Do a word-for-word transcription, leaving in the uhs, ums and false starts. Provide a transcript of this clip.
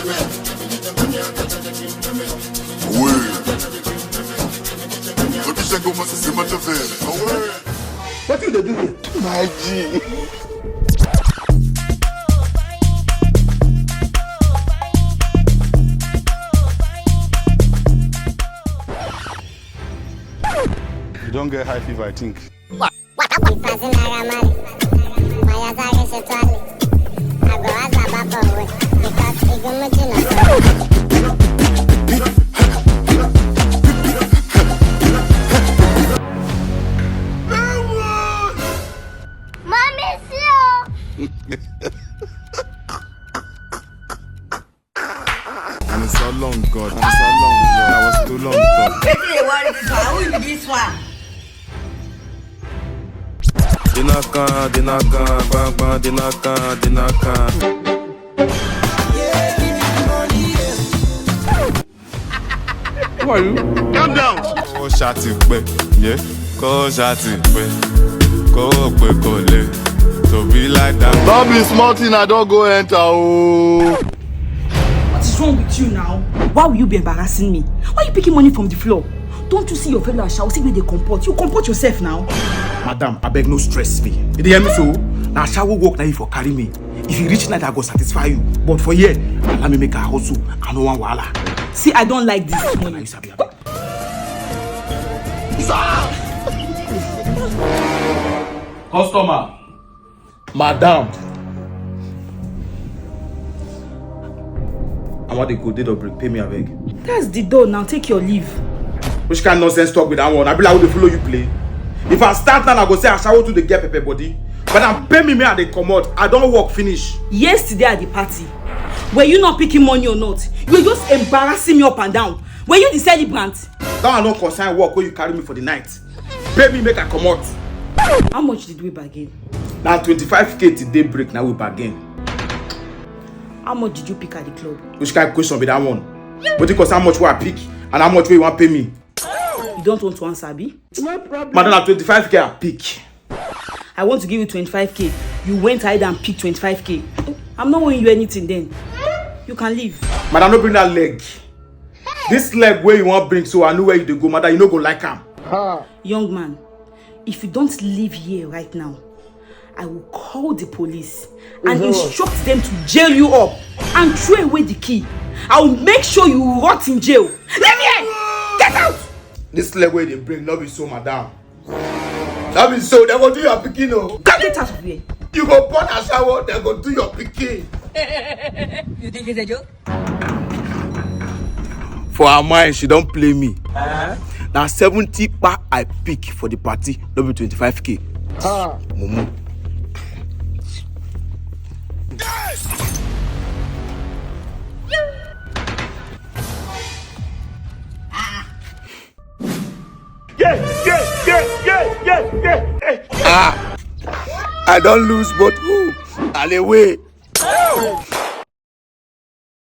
Away. What you say, go, must say, much of it. Away. What you dey do here? My G. You don get high fever, I think. Ifazina Ramali, Mayazari Shetwali, Agoaza Babo, because Igumuchino. Mommy, see you. And it's so long, God. And it's so long, God. I was too long, God. Wetin dey worry this one? Who be this one? Dinaka, dinaka, bang, bang, dinaka, dinaka. Who are you? Calm down. Kó ṣáàtì pẹ́, yeah. Kó ṣáàtì pẹ́. Kó pẹ́ kó lè. To be like that. No be small thing I don go enter o. What is wrong with you now? Why will you be embarrassing me? Why are you picking money from the floor? Don't you see your fellow ashawo? See where they comport. You comport yourself now. Madam, abeg no stress me. You dey hear me so? Na ashawo work na you for carry me. If you reach night, I go satisfy you. But for here, allow me make I hustle. I no want wahala. See, I don't like this money. Customer. Madam. I want the good day to bring. Pay me, abeg. That's the door now. Take your leave. Which kind nonsense talk with that one? I be like, who dey follow you play? If I start now, I go say, "Ashawo too dey get pepper body." Madam, pay me, me, I dey comot. I don work finish. Yesterday at the party, were you not picking money or not? You were just embarrassing me up and down. Were you the celebrant? That one no concern work wey you carry me for the night. Pay me, make I comot. How much did we bargain? Na twenty-five K till daybreak na we bargain. How much did you pick at the club? Which kind question be that one? Wetin concern how much wey I pick and how much wey you wan pay me? You don't want to answer, abi? No problem. Madam, na twenty-five K I pick. I want to give you twenty-five K. You went ahead and picked twenty-five K. I'm not owing you anything then. You can leave. Madam, no bring that leg. This leg wey you wan bring, so I know where you dey go, madam, you no go like am. Ha. Young man, if you don't leave here right now, I will call the police and instruct them to jail you up and throw away the key. I will make sure you rot in jail. Leave here! Get out! This leg wey you dey bring, no be so, madam. No be so, dem go do your pikin o. Get out of here! You go born ashawo, dem go do your pikin. You think it's a joke? For her mind, she don play me. Na seventy pa I pick for the party, no be twenty-five K. Ah. Mumu. Yeah, yeah, yeah, yeah, yeah, yeah, yeah. Ah, I don lose, but who? And away.